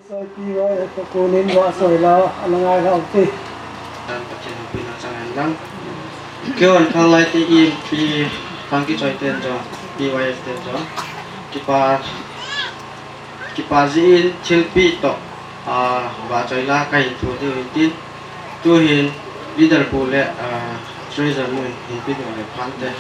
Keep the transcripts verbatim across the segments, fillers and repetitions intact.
Soipi vai, ka kunin va soi la, ana ngai la uti. Dan Pathen hopina chang hen lang. Keiho Khanglai te inpi, Thangkichoi ten jong, P Y F ten jong. Kipa, kipa jin thilpi toh, a, vachoi la kahin thot diu ahi tin. Tuhin leader pu le, a, treasurer nu hin pe diu le phante.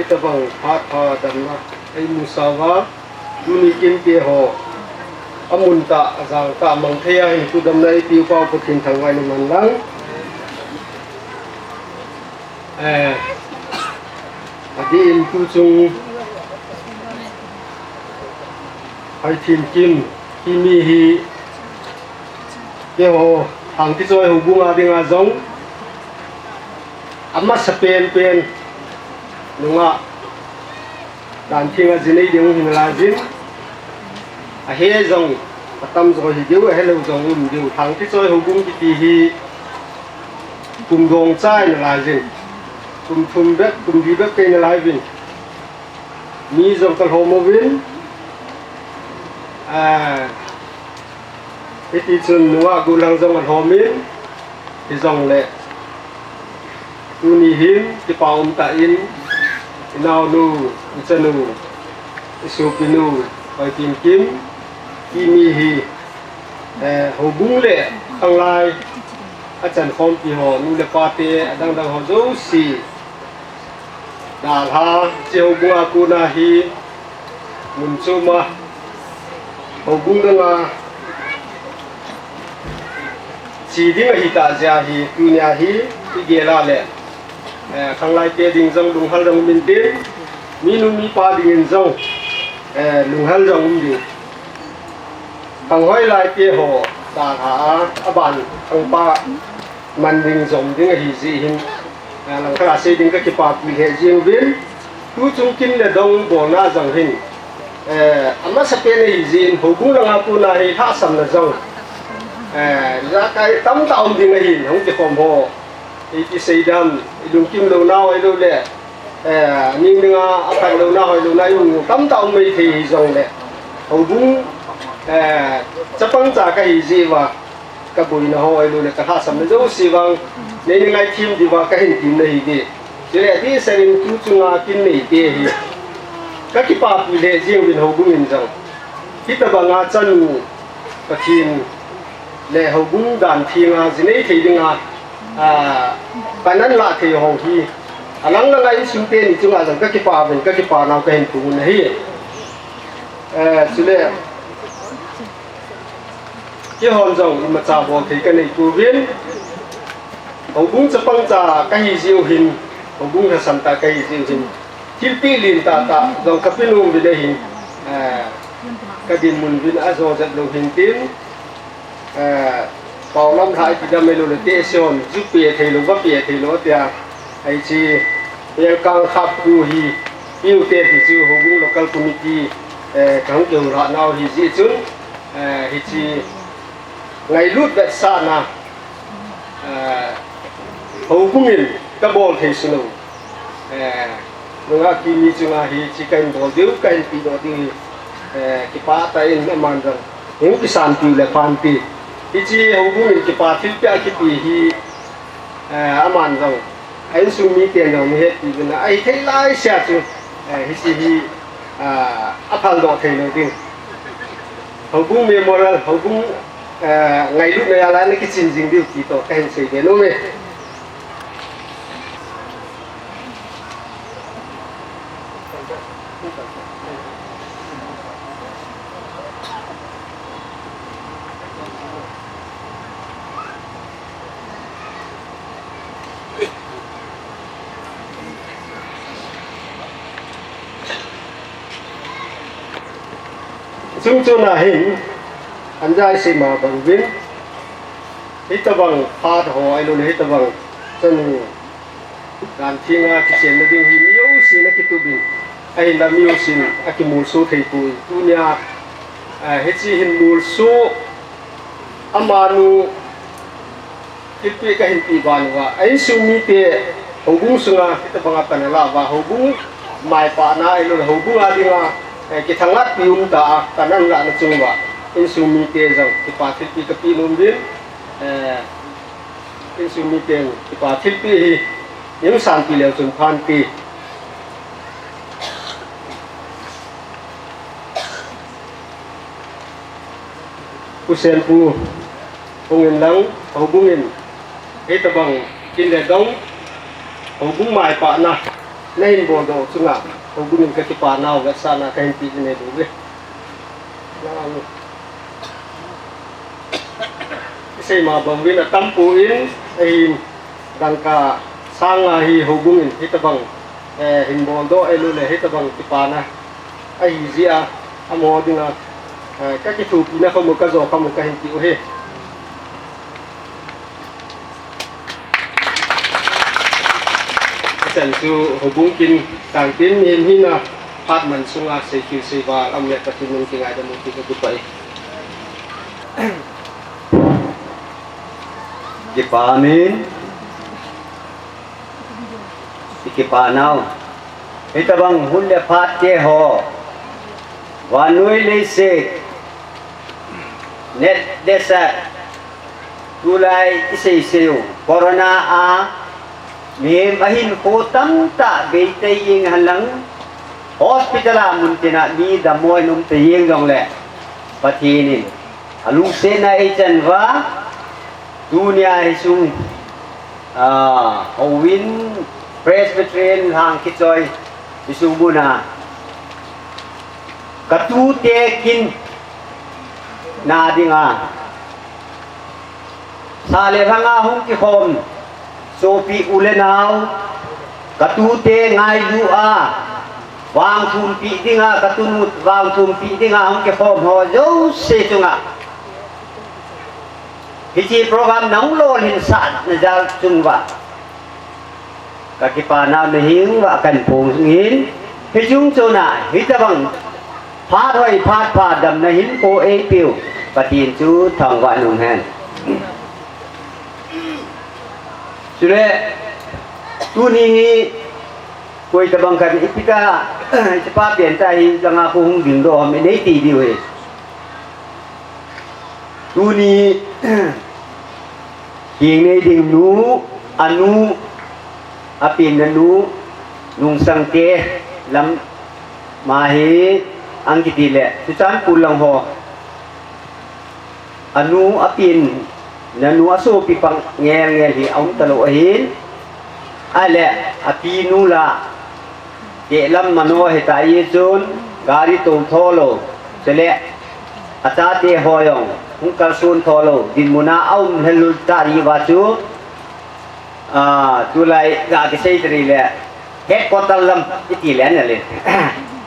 Tabang phat pha damna eimusauva, tuni kin keiho amun tah, ajang tah mang thei a hin kudamna eipeu Pau Pathen thangvahna man lang. Eh, adin tuchung Haithem Kim, Kimi hi keiho Thangkichoi houbung a dinga jong amasa penpen nunga Dan theng a jinei ding hi nalaijin. Ahe jong atamjo hidiu, ahelou jong umdiu. Thangkichoi houbung kiti hi kum dong chai nalaijin. Kum thum bep, kum li bep kei nalaiuvin. Mi jong kalhom uvin. Ah, hitichun nunga gulang jong alhomin. Hijongle tuni hin kipa umtah in, inaonu, ichanu, isopinu, Haithem Kim, Kimi hi, eh, houbung le khanglai achankhompi ho, nu le pate, adangdang ho jouse dalha, hiche houbung a kona hi, mun chom a, houbung danga che ding ahitah jeh a hi, tunia hi, igel a le, eh, khanglai te ding jong lunghel jong umin tin, minu mipa dingin jong, eh, lunghel jong um ding. Khanghoi lai teho dalha a, aban khangpa man ding jom ding ahijeh hin, eh, langkhat a sei ding kakipapi lheh jeng uvin, tuchung kin le dong bolna jong hin, eh, amasapen ahijeh in, houbung langa kona hi lhahsamna jong, eh, ijakai tamtah um ding ahin, hung kikhom ho, iti seidam, ilungkim lounau ahiloule, eh, ning dinga aphat lounau ahiloule, imu tamtah um maithei hijongle, houbung, eh, chapang cha kahijeh uva, kaboina ho ahiloule, kalhahsamna jouse vang, neina ngaithem diuva kahin temna ahi. Chule adehset in tuchunga kin neite hi kakipapi lheh jeng uvin, houbung in jong hitobanga chanu Pathen le houbung dan thenga jinei thei dinga, ah, pan anlah thei ho hi, alang langa insung teni chunga jong kakipa uvin, kakipanau kahin phongin ahi. Eh, chule keihon jong imacha bol thei kaneipouvin, houbung chapang cha kahijeh u hin, houbung lhasam tah kahijeh u hin, thilpeh lentah tah jong kape nom uvin ahin, eh, kadinmun uvin ajo jep lou hin tin, eh, paolam lhah iti dam ahiloule, tehse hon ju pe theilou, va pe theilou tia, hiche Pelkang Khapkhu hi, piute ti chu houbung local committee, eh, kahung kihoulhah nau ahijeh chun, eh, hiche ngailut vetsahna, eh, houbung in kabol thei sun u, eh, nunga Kimi chunga hiche kahin bol diu, kahin pehdoh diu hi, eh, kipah tah in aman jong hung kisanpiu le phan ti. Hiche houbung in kipa thilpeh a kipe hi, eh, aman jong, a insung miten jong ahetpiuvin, ahithei laisea chu, eh, hiche hi, ah, aphaldoh theilou ding, houbung memorial, houbung, eh, ngailutna a lai a kichen jing diu ti toh kahin seibe nom e. Chungchona hin, anjai seima bang uvin, hitobang phat ho ahiloule hitobang chanu Dan thenga kichenna ding hi mi jousen akitupin, ahinla mi jousen akimolso theipoi. Tunia, eh, hiche hin molso, amanu thilpeh kahin peh ban uva, a insung mite houbung sunga hitobanga pan alah uva, houbung maipahna ahiloule houbung a dinga, eh, kithangatpi umtah a pan anlahna chung uva, insung mite jong kipa thilpeh kapeh nom uvin, eh, insung miten kipa thilpeh hi ihung sanpi leu chun phante. Pu Senpu, hung in lang, houbung in hitobang kin le dong, houbung maipahna Nahin boldoh chunga houbung in kakipa nau vetsahna kahin pe in ahi bou ve. Isei ma bang uvin atampoi, ahin dangka sang nga hi houbung in hitabang, eh, hin boldoh ahilouleh hitabang kipana ahi jeh a, amaho dinga, eh, kakithopina khamu, kajo khamu kahin pe u ahi. Hichan chu houbung kin tangtin mihem hina phat man sunga seikil seival aum le Pathen in kingaidam u ti kakipah e. Kipa min. Ikipa nau. Hitabang hun le phat te ho. Vannoi leiset. Net desa. Tulai isei sei u. Corona a. Mihem ahinkho tamtah bei tei jeng henlang. Hospital a mun tina mi dammo in um tei jeng jongle. Pathen in. Alungsetna eichan uva. Tunia hisung, ah, Houin Presbyterian lang kichoi hisung muna. Katute kin na dinga. Sa le lhanga hung kikhom. Sopi u le nau. Katute ngailu a. Vangthumpi dinga, katunu vangthumpi dinga hung kikhom ho jouse chunga. Hiche program nahung lolhinsahna jal chunguva. Kakipana nahing uva kahin phongin. Hiche chunga hitabang. Phat hoi, phat pha damna hinkho eipeu. Pathen chu thangvah in umhen. Chule, tuni hi, koi tabang khat, ipi ta, ipi pa pen ta hi, langa kho hung dingdoh ham, inei ti diu hi. Tuni, hingnei ding nu, anu, apenna nu, Nungsangte, lam, ma hi, ang kiti le, Churachandpur lang ho. Anu apenna nu asopi pang ngel ngel hi aum talou ahin. Ahile, apinu la, keh lam mano hita ichun, gari tou tho lou, chule, achate ho jong, hung kalson tho lou, dinmuna aum lhelul ta iva chu, Ah, tulai ga kisei tari le, headquarter lam iti le na le.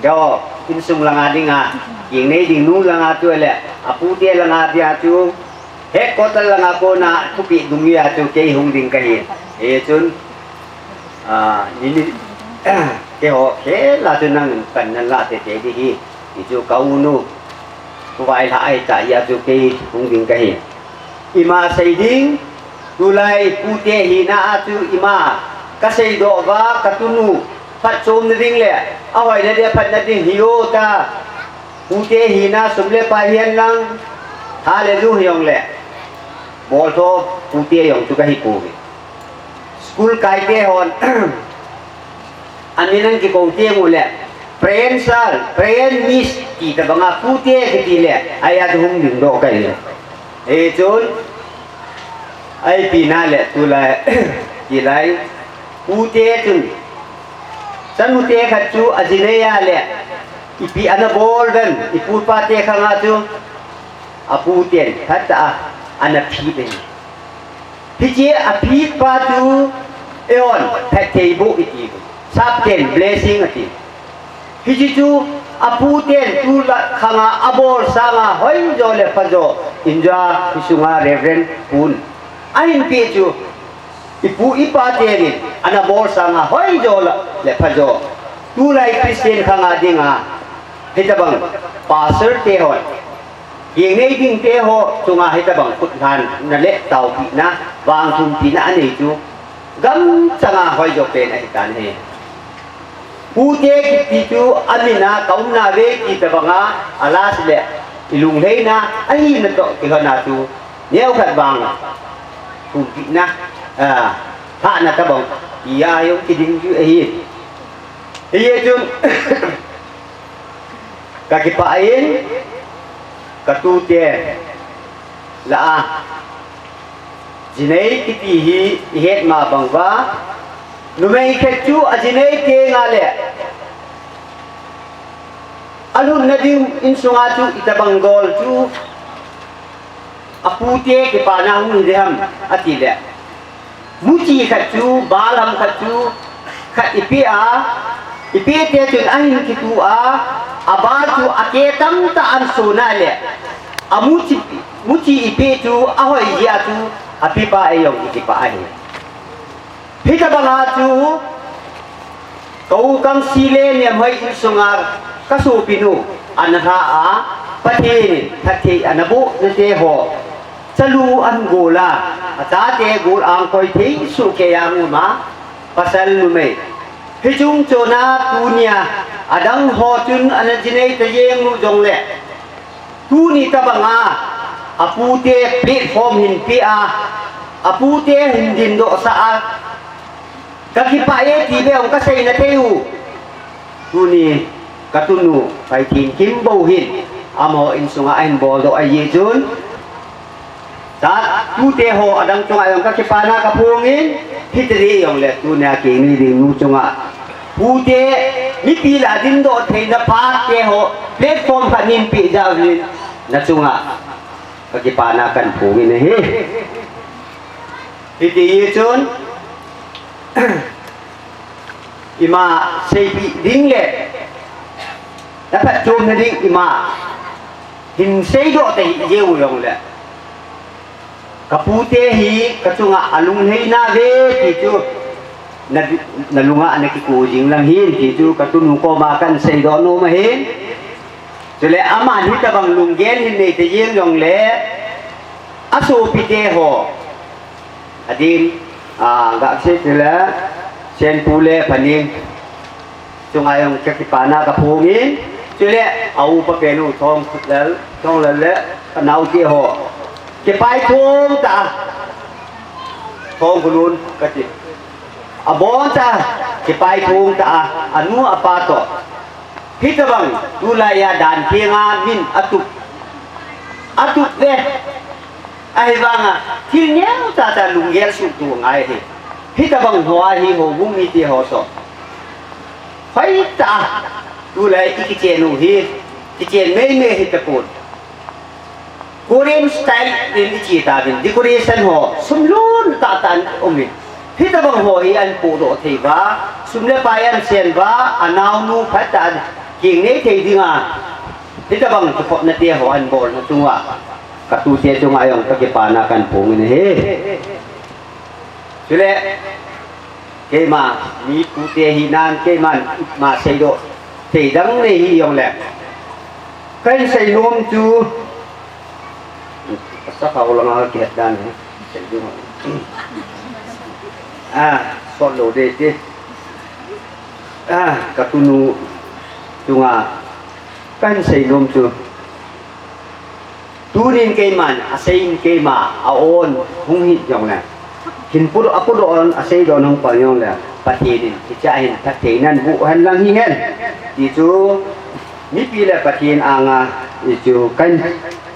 Keiho, insung langa dinga, hingnei ding nu langa tu le, apute langa dia chu, headquarter langa kona thupi dung dia chu kei hung ding kahi. Hichun, ah, nini, keiho, khel a chu nang pan nan la tete ding hi. Hichu ka u nu, khovai lha ahita jeh a chu kei hung ding kahi. Ima sei ding, tulai pute hina a chu ima kaseidoh uva, katunu phatchomna ding le ahoina dia phatna ding hi o ta, pute hina sum le pai hihen lang, hallelujah jong le, boltho pute jong chu kahi pouve. School kaite hon, amin ang kikou teng ule, Pray and Sal, Pray and Miss, ti tabanga pute kiti le, ahi a chu hung dingdoh kahi. Hichun, ahi pina le, tulai, tilai, pute chun, chanute khat chu ajinei a le, ipi ana bol dan, ipu ipa te khanga chu, aputen, phatah a, ana phi den. Hiche aphi pa chu, eihon, phattheiboh iti. Sapten, blessing ati. Hiche chu, aputen tulai khanga abol sanga hoijo le phajo, inja, hisunga Reverend Pun. Ahin pe chu, ipu ipa teni, ana bol sanga hoijo le, le phajo. Tulai Christian khanga dinga, hitabang, pastor te hon. Hingnei dingte ho chunga hitabang khutlhanna le taopina, vangthumpina anei chu gamchanga hoijo pen ahitan ahi. Pute kiti chu amin a kaumna ve ti tabanga alas le ilungleina ahina toh kilhona chu neokhat vang thumpina, ah, thahna tabang tia jong kiding chu ahi. Hichun Kakipah in, katute lah a. Jinei kiti hi ihet ma bang uva, Numei khat chu ajinei tenga le alhunna ding insunga chu itobang dol chu apute kipana hung hiding ham atile, muchi khat chu, balham khat chu, khat ipi a, ipite chun ahin kitu a, abal chu ake tamtah ahin sona le, amuchi, muchi ipi chu ahoi jia chu apipa eijong ikipah ahi. Hitobanga chu ka u Kangsi le Nemhoi insunga ka sopinu ana lha a, Pathen in phatthei ana boh nate ho chalu ahin gol a, achate gol a ahin koi thei soh kei a um a, pasal numei. Hiche chungchona tunia adang ho chun ana jinei ta jeng u jongle, tuni tobanga apute platform hin pe a, apute hin dingdoh sah a, ka kipah e ti beh hung ka seina thei u. Tuni ka tunu Paithin Kimbo hin amaho insunga ahin boldoh ahi chun, ta, tute ho adang chunga jong ka kipana ka phongin, hiti jongle tunia kei ni ding nu chunga pute, mipi lah a dingdoh theina pate ho platform khat nei pe jeh uvin na chunga ka kipana kahin phongin ahi. Hiti chun ima seipeh ding le na phatchomna ding ima hin seidoh tahih jeng u jongle, ka pute hi ka chunga alunglhai nave ti chu na, na lunga ana kiko jing lang hin ti chu ka tunu koma kahin seidoh nom ahin. Chule aman hitobang lunggel hin nei ta jeng jongle, asopite ho adin, a, ga sei chule Senpu le Paning chunga jong ka kipana ka phongin, chule a upa penu Thong Lal, Thong Lal le ka naote ho kipai thum tah a, Thong Khulun kati, abon tah a kipai thum tah a, anu apa toh. Hitobang tulai a dan thenga min atup, atup ve. Ahivanga thil neo tah tah lunggel suhtup ngai ahi. Hitobang ho ahi, houbung mite ho toh hoitah a tulai i kichen u hi, kichen meimei hitapon. Korean style in iche tauvin, decoration ho sumlhon tah tah in um in, hitobang ho hi ahin podoh thei uva, sum le pai ahin sen uva, anaonu phatah a keng nei thei dinga hitobang kikhopna te ho ahin bolna chunga ka tute chunga jong ka kipana kahin phongin ahi. Chule keima mi pute hinan keiman ima seidoh thei dang nei hih jongle, kahin seinom chu, asa khao langa kihet dan hi sei ding, a, sot lou ding ti, a, ka tunu chunga kahin seinom chu, tunin keiman asei in keima a-on hung hih jongle, hin pudoh, apudoh on aseidoh in hung pang jongle, Pathen in hichea hin phatthei naboh hen lang hihen ti chu mipi le Pathen anga hichu kahin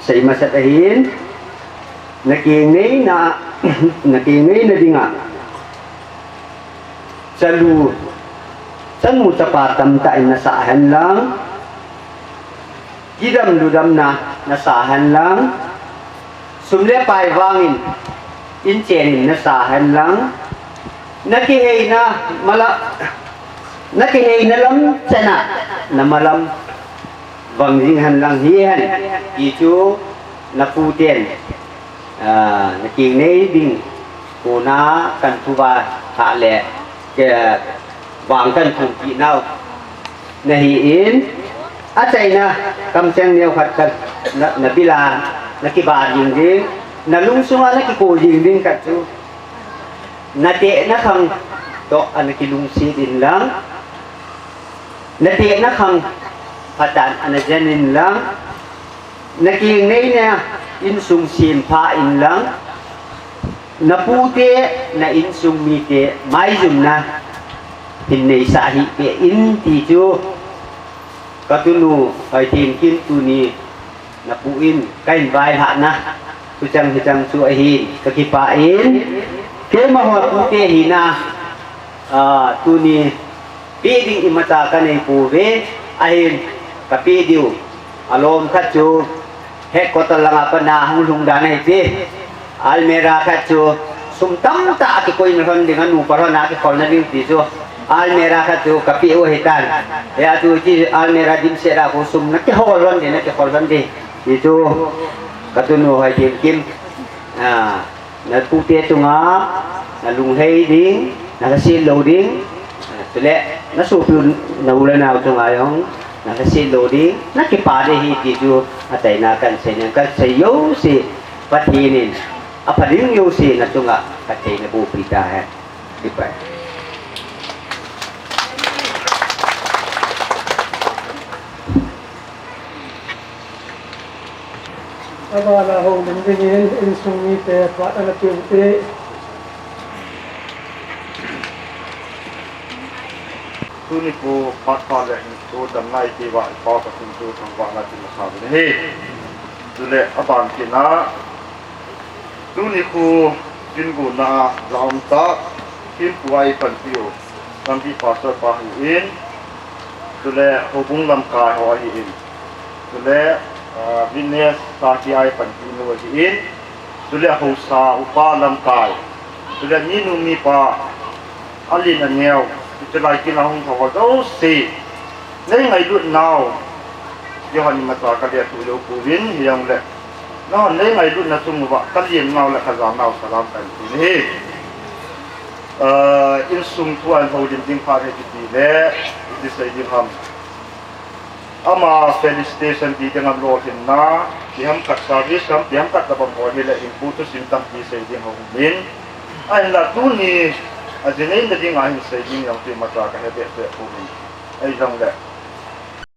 sei masat ahin. Na keng neina, na keng neina dinga chalu, chanu chapa tamtah in nasah hen lang, kidam ludamna nasah hen lang, sum le pai vangin inchen in nasah hen lang, na kiheina mala, na kiheina lam chana na malam vang jing hen lang hihen ti chu na puten, a, na keng nei ding kona kahin thu uva lhah le, ke, vang kahin thumpi nau nahin, achaina kamcheng neo khat khat na, na bil a na kiba jing ding, na lungsunga na kiko jing ding khat chu, na tehna khang toh ana kilungset in lang, na tehna khang phatah in ana jen in lang, na keng neina insung sempha in lang, na pute, na insung mite maijumna hin neisah hih peh in ti chu ka tunu Hoithenkim tuni na pu in kahin vailhahna thuchang hichang chu ahin, ka kipah in, keima ho pute hina Ah, tuni pe ding imacha kanei pouve, ahin kape diu alom khat chu headquarter langa pat na hung lhung dan ahi ti. Almirah khat chu sum tamtah a kikoina lhon ding, anupa lhon a kikholna ding ti chu almirah khat chu kape u ahitan. Hia chu hiche almirah dimset a khu sum nakihol lhon ding, nakihol lhon ding ti chu katunu Hoitimkim. Ah, Napute chunga nalunghei ding, nalhaset lou ding, chule nasopi u, nau le nao chunga jong nalhaset lou ding, nakipah ding ahi ti chu achaina kahin sei ning, kasei jouse Pathen in apha ding jouse nachunga Pathen in eibohpi tahen. Kipah e. Abana houlim dingin insung mite phat ana pe ute. Tuni khu phat pha le hin thu damna iti uva i Pa Pathen chu thangvahna ti masa uvin ahi. Chule aban kit na, tuni khu kin guna a la um tah, Thempu a eipanpi u, Lampi Pastor pa ahin, chule houbung lamkai ho ahin, chule, ah, Witness Saki a eipanpi nu ahin, chule haosa upa lamkai, chule minu mipa, alen aneo, hiche lai kin a hung thou ho jouse, nei ngailut nau, Johan imacha kalethuh jou pouvin, hijongle nahon nei ngailutna chung uva kalen nau le kajan nau salam kahin pe ahi. Ah, insung thu a hin houlim ding phat hi kiti le, iti sei ding ham. Ama felicitation ti ding ham, lolhinna ti ham, khat service ham ti ham, khat tobang ho hile hinkho thusim tampi sei ding aum in. Ahinla tuni a ji neina dinga hin sei ding jong chu imacha kahe behseh pouvin. Ahijongle